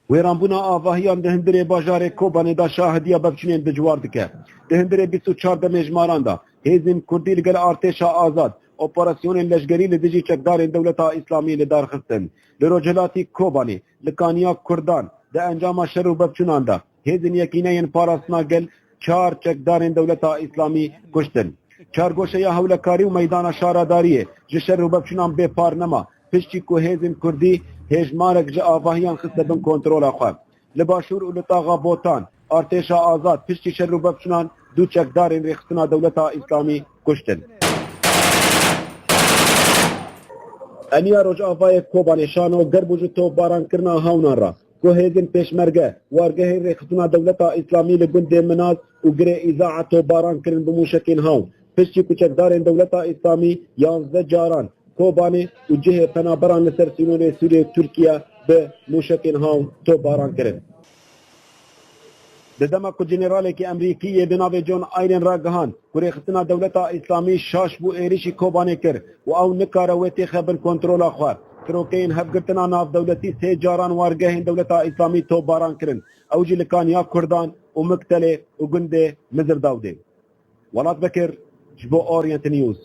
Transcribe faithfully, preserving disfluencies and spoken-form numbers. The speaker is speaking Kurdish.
Wêranbûna avahiyan di hundirê bajarê Kobanê de şahidiya bevçûnên dijwar dike. Di hundirê bîst û çar demê ji maran de hêzên Kurdî li gel artêşa azad operasyonên leşgerî li dijî çekdarên Dewleta Îslamî li dar xistin. Li rojhilatî Kobanê li kaniya Kurdan di encama şer û bevçûnan de hêzên yekîneyên parastina gel çar çekdarên Dewleta Îslamî kuştin. Çargoşeya hewlekarî û meydana şaradariyê ji şer û bevçûnan bê par nema, piştî ku hêzên Kurdî hêjmarek ji avahiyan xiste bin kontrola xwe. Li Başûr û li taxa Botan, artêşa azad piştî şer û bevçûnan du çekdarên rêxistina Dewleta Îslamî kuştin. Eniya Rojavayê Kobanê şano germ û ji topbarankirina hawnan re, ku hêzên pêşmerge wargehên rêxistina Dewleta Îslamî li gundê Minaz û Girê Îza topbaran kirin bi mûşekên hawn, piştî ku çekdarên Dewleta Îslamî yanzdeh caran Kobanê û cihê penaberan li ser sînorê Sûriyê û Tirkiye bi mûşekên hawn topbaran kirin. Di dema ku generalekî Emerîkî yê bi navê John Irene ragihand ku rêxistina Dewleta Îslamî şaş bû êrîşî Kobanê kir û ew nikare wê têxe bin kontrola xwe, firokeyên hevgirtina navdewletî sê caran wargehên Dewleta Îslamî topbaran kirin. Ew jî li kaniya Kurdan û Miktelê û gundê Mizirdawdê. Welat Bekir ji bo Orient News.